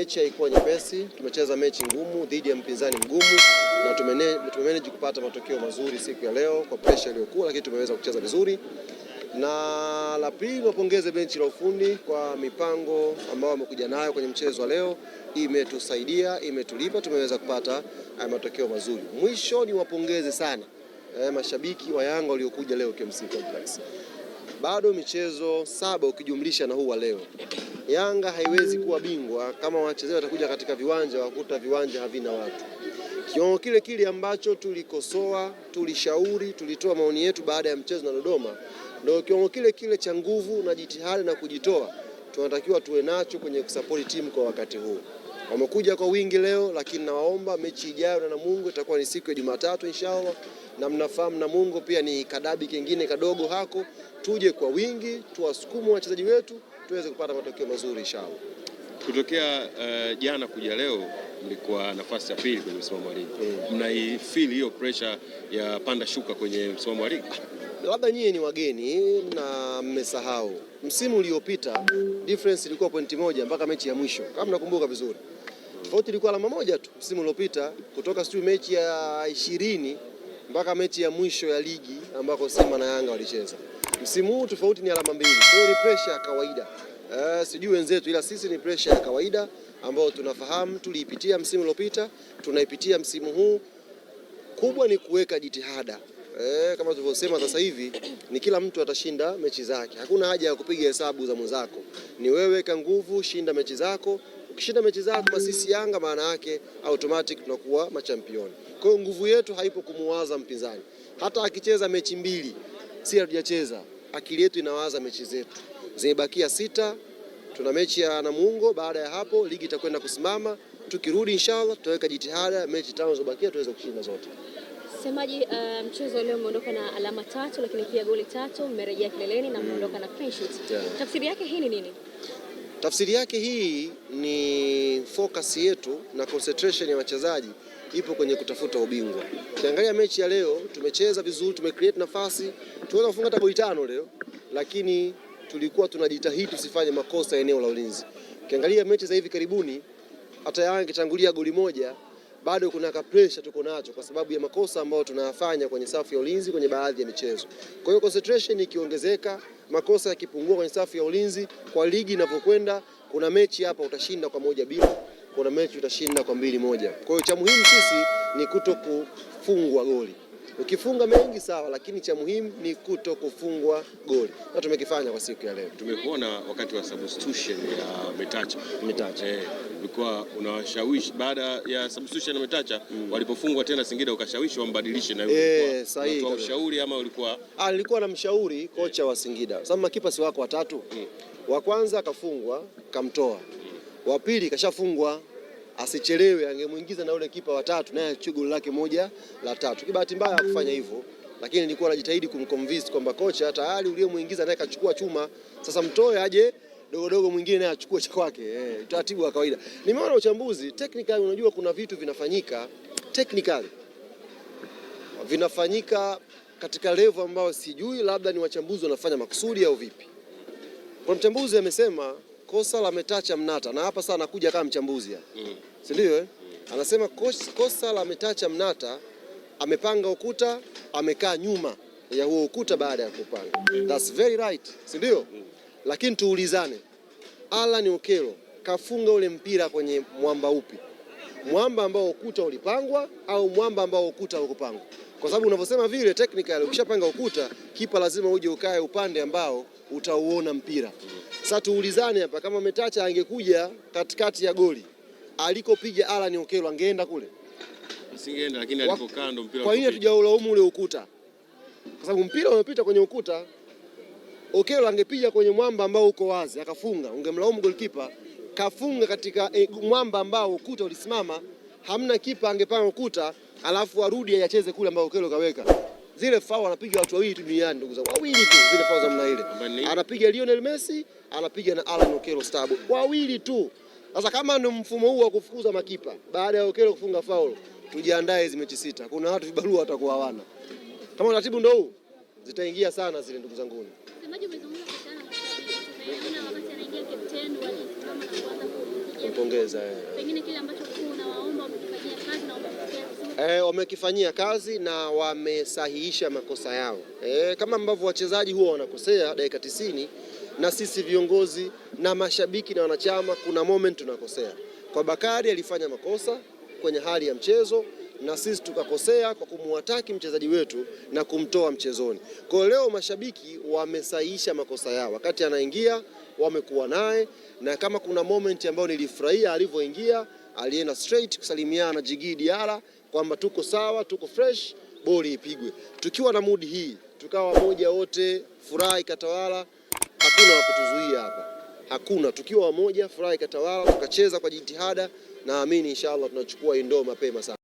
Mechi haikuwa nyepesi, tumecheza mechi ngumu dhidi ya mpinzani mgumu na tumemanage kupata matokeo mazuri siku ya leo kwa pressure iliyokuwa, lakini tumeweza kucheza vizuri. Na la pili, wapongeze benchi la ufundi kwa mipango ambayo wamekuja nayo kwenye mchezo wa leo, imetusaidia, imetulipa, tumeweza kupata matokeo mazuri. Mwisho ni wapongeze sana mashabiki wa Yanga waliokuja leo KMC Complex. Bado michezo 7 ukijumlisha na huu wa leo, Yanga haiwezi kuwa bingwa kama wachezaji watakuja katika viwanja wakuta viwanja havina watu. Kiwango kile kile ambacho tulikosoa, tulishauri, tulitoa maoni yetu baada ya mchezo na Dodoma, ndio kiwango kile kile cha nguvu na jitihada na kujitoa tunatakiwa tuwe nacho kwenye kusapoti timu kwa wakati huu. Wamekuja kwa wingi leo, lakini nawaomba mechi ijayo na Namungo itakuwa ni siku ya Jumatatu inshallah, na mnafahamu Namungo pia ni kadabi kingine kadogo hako, tuje kwa wingi tuwasukume wachezaji wetu tuweze kupata matokeo mazuri inshallah. Kutokea jana kuja leo mlikuwa nafasi ya pili kwenye msimamo wa ligi. Mnaifeel hiyo pressure ya panda shuka kwenye msimamo wa ligi? Labda nyie ni wageni na mmesahau msimu uliopita difference ilikuwa pointi 1 mpaka mechi ya mwisho, kama mnakumbuka vizuri. Tofauti ilikuwa alama 1 tu msimu uliopita, kutoka sijui mechi ya 20 mpaka mechi ya mwisho ya ligi ambako Simba na Yanga walicheza. Msimu huu tofauti ni alama 2. Kwa hiyo ni pressure ya kawaida. Sijui wenzetu, ila sisi ni pressure ya kawaida ambayo tunafahamu, tuliipitia msimu uliopita, tunaipitia msimu huu. Kubwa ni kuweka jitihada. Kama tulivyosema sasa hivi ni kila mtu atashinda mechi zake. Hakuna haja ya kupiga hesabu za mwenzako. Ni wewe weka nguvu, shinda mechi zako. Ukishinda mechi zako kama sisi Yanga, maana yake automatic tunakuwa machampioni. Kwa hiyo nguvu yetu haipo kumuwaza mpinzani. Hata akicheza mechi 2, si hatujacheza. Akili yetu inawaza mechi zetu. Zimebakia 6, tuna mechi ya Namungo, baada ya hapo ligi itakwenda kusimama. Tukirudi inshallah tutaweka jitihada mechi 5 zilizobakia tuweze kushinda zote. Semaji, mchezo leo umeondoka na alama 3 lakini pia goli 3, mmerejea kileleni na mmeondoka na clean sheet. Tafsiri yake hii ni nini? Tafsiri yake hii ni focus yetu na concentration ya wachezaji ipo kwenye kutafuta ubingwa. Ukiangalia mechi ya leo tumecheza vizuri, tumecreate nafasi, tuweza kufunga hata goli 5 leo, lakini tulikuwa tunajitahidi tusifanye makosa eneo la ulinzi. Ukiangalia mechi za hivi karibuni hata Yanga ikitangulia goli 1 bado kuna ka pressure tuko nacho kwa sababu ya makosa ambayo tunayafanya kwenye safu ya ulinzi kwenye baadhi ya michezo. Kwa hiyo concentration ikiongezeka, makosa yakipungua kwenye safu ya ulinzi, kwa ligi inavyokwenda, kuna mechi hapa utashinda kwa 1-0, kuna mechi utashinda kwa 2-1. Kwa hiyo cha muhimu sisi ni kutokufungwa goli. Ukifunga mengi sawa, lakini cha muhimu ni kutokufungwa goli. Na tumekifanya kwa siku ya leo. Tumekuona wakati wa substitution ya Metacha. Metacha. Ulikuwa unawashawishi baada ya substitution ya Metacha, walipofungwa tena Singida ukashawishi wambadilishe na yule. Sahihi Unatoa kabisa. ushauri ama ulikuwa? Nilikuwa namshauri kocha wa Singida. Sababu makipa si wako watatu. Wa kwanza akafungwa, kamtoa. Wa pili kashafungwa, asichelewe, angemuingiza na ule kipa wa tatu naye achukue goli lake 1 la 3. Kwa bahati mbaya hakufanya hivyo, lakini nilikuwa najitahidi kumconvince kwamba kocha tayari uliyemuingiza naye kachukua chuma, sasa mtoe aje dogo dogo mwingine naye achukue cha kwake. Utaratibu wa kawaida. Nimeona uchambuzi technically, unajua kuna vitu vinafanyika technically. Vinafanyika katika level ambayo sijui labda ni wachambuzi wanafanya makusudi au vipi. Kwa mchambuzi amesema kosa la Metacha Mnata, na hapa sasa anakuja kama mchambuzi hapa. Si ndio? Anasema kosa la Metacha Mnata, amepanga ukuta, amekaa nyuma ya huo ukuta baada ya kupanga. That's very right, si ndio? Lakini tuulizane, Alan Okello kafunga ule mpira kwenye mwamba upi? Mwamba ambao ukuta ulipangwa au mwamba ambao ukuta haukupangwa? Kwa sababu unavyosema vile technically ukishapanga ukuta, kipa lazima uje ukae upande ambao utauona mpira. Sasa tuulizane hapa, kama Metacha angekuja katikati ya goli alikopiga Alan Okello angeenda kule? Asingeenda, lakini alipokaa ndo mpira Kwa nini ulipopita. hatujaulaumu ule ukuta? Kwa sababu mpira umepita kwenye ukuta. Okello angepiga kwenye mwamba ambao uko wazi akafunga, ungemlaumu goalkeeper. Kafunga katika mwamba ambao ukuta ulisimama, hamna kipa angepanga ukuta alafu arudi ayacheze kule ambao Okello kaweka. Zile foul anapiga watu wawili tu duniani ndugu zangu. Wawili tu zile foul za namna ile. Ambaye ni? Anapiga Lionel Messi, anapiga na Alan Okello Starboy. Wawili tu. Sasa kama ndio mfumo huu wa kufukuza makipa baada ya Okello kufunga foul, tujiandae hizi mechi 6. Kuna watu vibarua watakuwa hawana. Kama utaratibu ndio huu, zitaingia sana zile ndugu zanguni. Semaji, umezungumza kuhusiana na mashabiki. Tumeona wakati anaingia captain walisimama na kuanza Kumpongeza. Pengine kile ambacho unawaomba wamekifanyia kazi na wamekifanyia vizuri. Wamekifanyia kazi na wamesahihisha makosa yao. Kama ambavyo wachezaji huwa wanakosea dakika 90, na sisi viongozi na mashabiki na wanachama kuna moment tunakosea. Kwa Bakari alifanya makosa kwenye hali ya mchezo na sisi tukakosea kwa kumuataki mchezaji wetu na kumtoa mchezoni. Kwa leo mashabiki wamesahihisha makosa yao, wakati anaingia wamekuwa naye, na kama kuna moment ambayo nilifurahia alivyoingia, alienda straight kusalimiana na Djigui Diarra kwamba tuko sawa, tuko fresh, boli ipigwe. Tukiwa na mood hii, tukawa moja wote, furaha ikatawala, hakuna wa kutuzuia hapa, hakuna. Tukiwa wamoja, furaha ikatawala, tukacheza kwa jitihada, naamini inshallah tunachukua indoo mapema sana.